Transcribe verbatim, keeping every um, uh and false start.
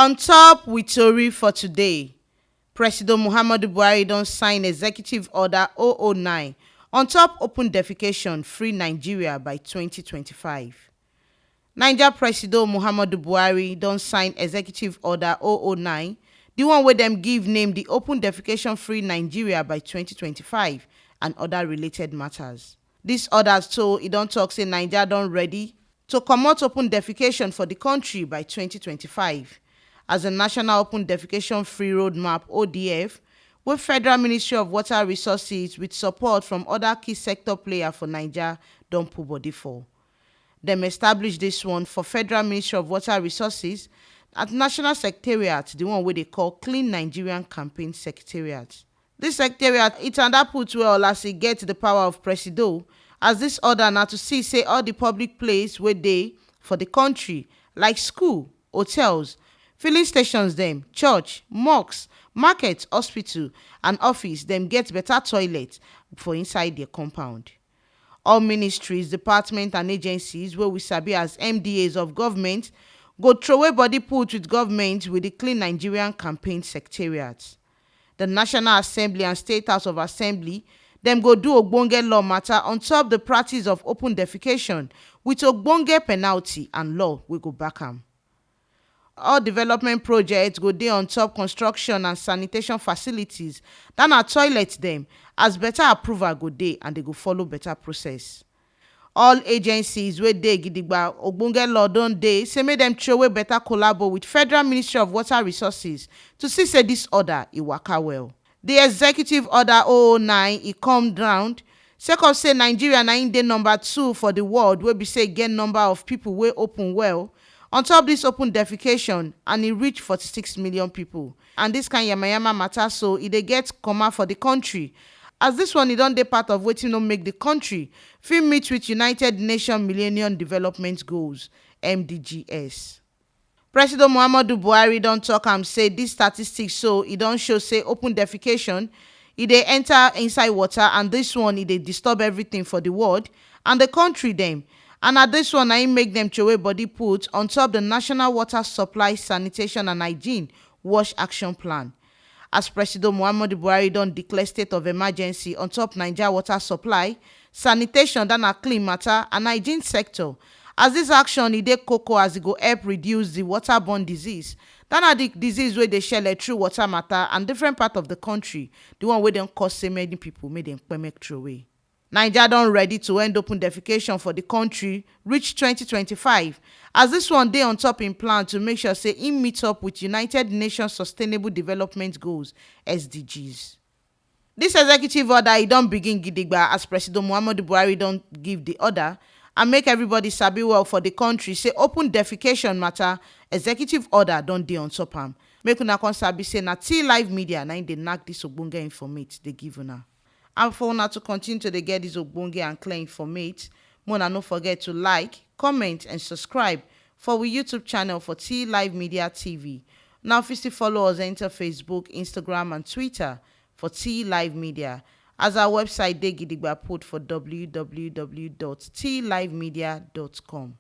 On top with tori for today, Presido Muhammadu Buhari don sign Executive Order oh oh nine on top open defecation, free Nigeria by twenty twenty-five. Naija Presido Muhammadu Buhari don sign Executive Order oh oh nine, the one wey dem give name the Open Defecation Free Nigeria by twenty twenty-five and other related matters. This order so e don talk say Naija don ready to comot open defecation for the country by twenty twenty-five, as the National Open Defecation Free Roadmap, O D F, wey Federal Ministry of Water Resources with support from other key sector player for Naija don put body for. Dem establish this one for Federal Ministry of Water Resources at National Secretariat, the one wey dey call Clean Nigerian Campaign Secretariat. This secretariat, it under put well as e get the power of Presido, as this order na to see say all the public place wey dey for the country, like school, hotels, filling stations dem, church, mosques, market, hospital and office dem get better toilet for inside their compound. All ministries, department and agencies wey we sabi as M D As of government go throway body put with government with the Clean Nigerian Campaign Secretariat. The National Assembly and State House of Assembly dem go do ogbonge law matter on top the practice of open defecation with ogbonge penalty and law wey go back am. All development projects go dey on top construction and sanitation facilities, that na toilet dem, as better approval go dey and they go follow better process. All agencies wey dey gidigba, ogbonge law don dey say make dem throw away better collabo with Federal Ministry of Water Resources to see say this order e waka well. The executive order oh oh nine e come down sake of say Nigeria na im dey number two for the world wey be say e get number of people wey open well on top this open defecation, and e reach forty-six million people. And this kind yamayama matter so e dey get comma for the country, as this one e don dey part of wetin no make the country fit meet with United Nations Millennium Development Goals, M D Gs. President Muhammadu Buhari don talk am say this statistics so e don show say open defecation e dey enter inside water, and this one e dey disturb everything for the world and the country dem. And na this one na im make dem throway body put on top the National Water Supply, Sanitation and Hygiene, WASH, action plan. As President Muhammadu Buhari don declare state of emergency on top Naija water supply, sanitation, that na clean matter, and hygiene sector, as this action e dey koko as e go help reduce the waterborne disease, that na the disease wey dey shele through water matter and different part of the country, the one wey don cause say many people make dem kpemek throway. Naija don ready to end open defecation for the country reach twenty twenty-five, as this one dey on top im plan to make sure say im meet up with United Nations Sustainable Development Goals, S D Gs. This executive order e don begin gidigba as President Muhammadu Buhari don give the order and make everybody sabi well for the country say open defecation matter, executive order don dey on top am. Make una come sabi say na T Live Media na im dey knack this ogbonge informate dey give una. And for una to continue to dey get this ogbonge and clear informate, make una no forget to like, comment and subscribe for we YouTube channel for T Live Media T V. Now fit still follow us enter Facebook, Instagram and Twitter for T Live Media, as our website dey gidigba put for w w w dot t live media dot com.